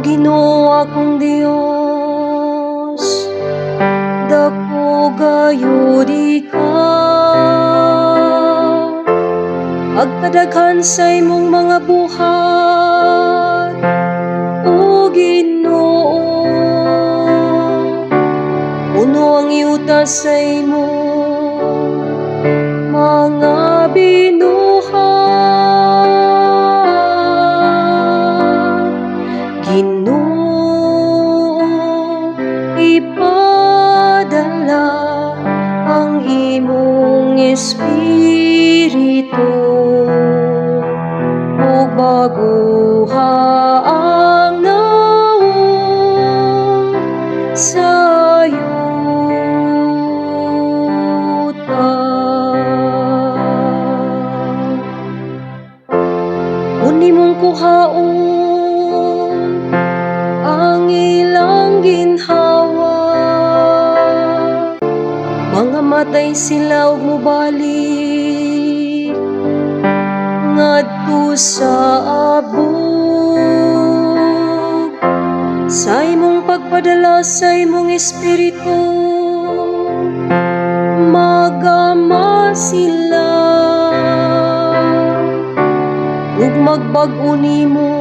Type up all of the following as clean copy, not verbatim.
Ginoo akong Dios, dako gayud ikaw. Agkadaghan sa imong mga buhat, O Ginoo. Puno ang yuta sa imong mga binuhat. Ginoo, ipadala ang imong espiritu ug baguha ang nawong sa yuta. Kung imong kuhaon ang ilang ginhawa, mga matay sila ug mobalik ngadto sa abog. Sa imong pagpadala sa imong espiritu, magama sila ug magbag-o nimo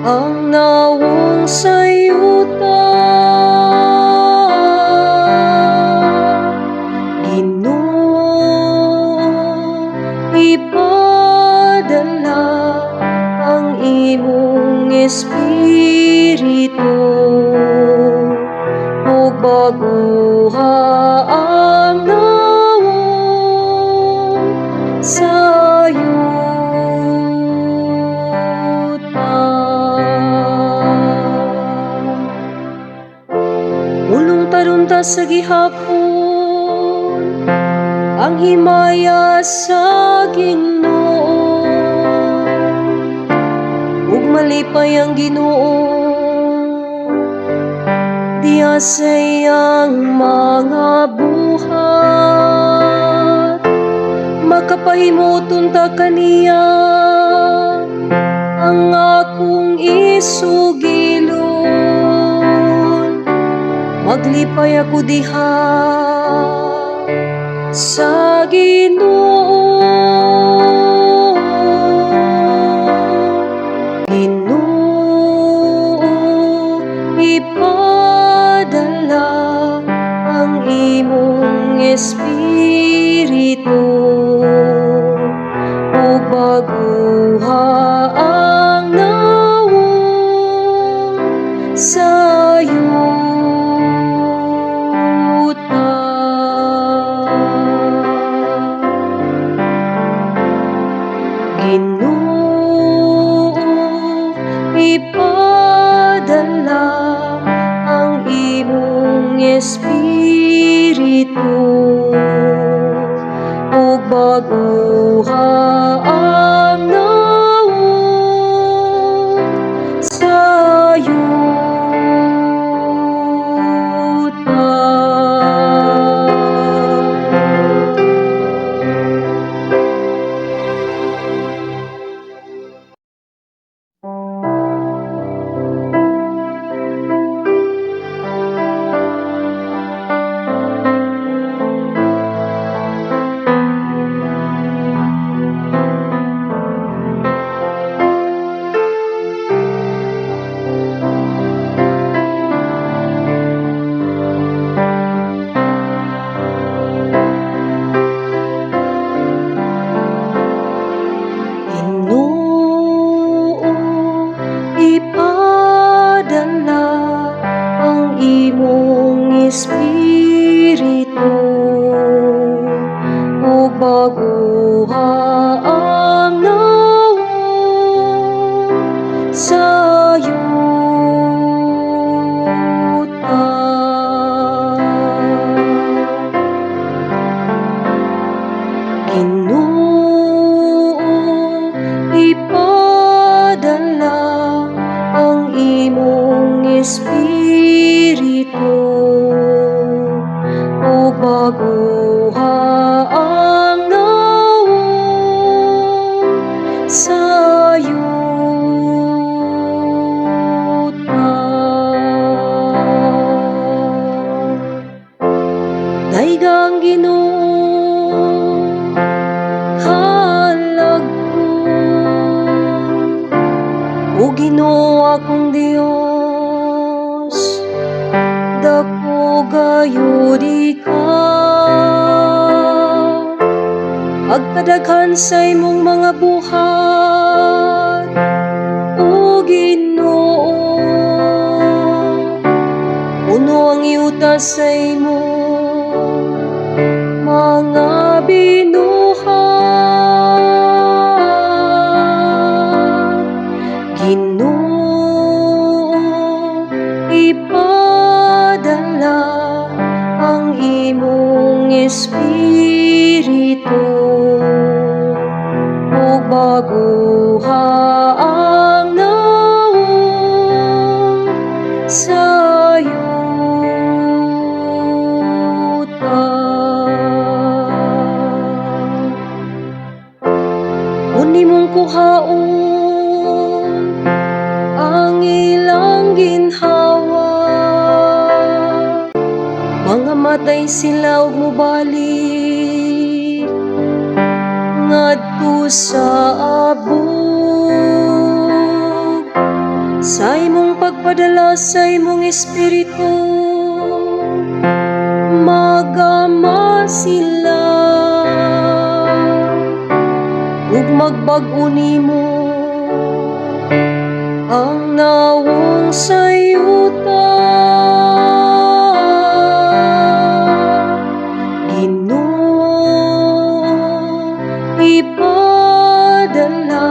ang nawong sa yuta. Ginoo, ipadala ang imong espiritu ug baguha ang nawong sa yuta. Mulungtadon ta sa gihapon ang himaya sa Ginoo ug malipay ang Ginoo diha sa iyang mga buhat. Makapahimuton ta kaniya ang akong isugilon. Maglipay ako diha sa Ginoo. Ginoo, ipadala ang imong espiritu ug baguha ang nawong sa yuta. Ginoo, ipadala ang imong espiritu ug baguha ang nawong sa yuta. Gayud ikaw pagpadaghan sa imong mga buhat, o Ginoo. Puno ang yuta sa imong mga binuhat. Ginoo, ipadala ang imong Espiritu ug bag-oha ang nawong sa yuta. Kon imong kuhaon ang ilang ginhawa, mangamatay sila ug mobalik ngadto sa abog. Sa imong pagpadala sa imong Espiritu, mag-ama sila ug magbag-o nimo ang nawong sa yuta. Ginoo, ipadala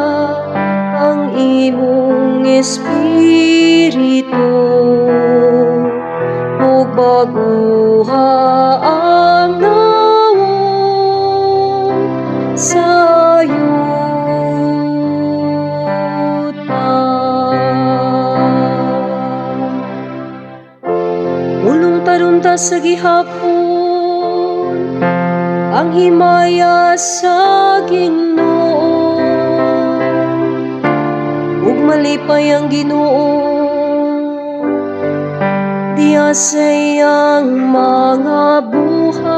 ang imong Espiritu ug bag-oha ang nawong sa yuta. Mulungtadon ta sa gihapon ang himaya sa Ginoo ug malipay ang Ginoo diha sa iyang mga buhat.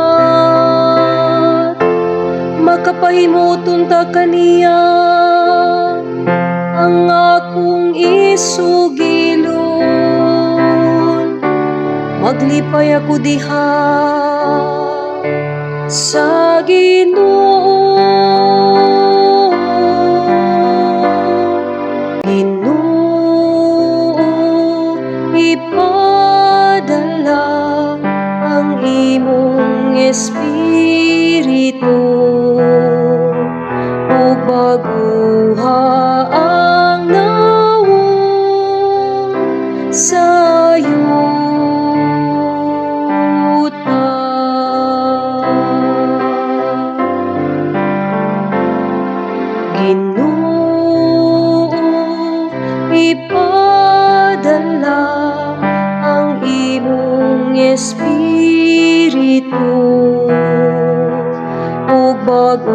Makapahimuton ta kaniya ang akong isugilon. Maglipay ako diha sa Ginoo. Ginoo, ipadala ang imong Espiritu ug bag-oha ang nawong sa yuta. Ginoo, ipadala ang imong Espiritu ug bag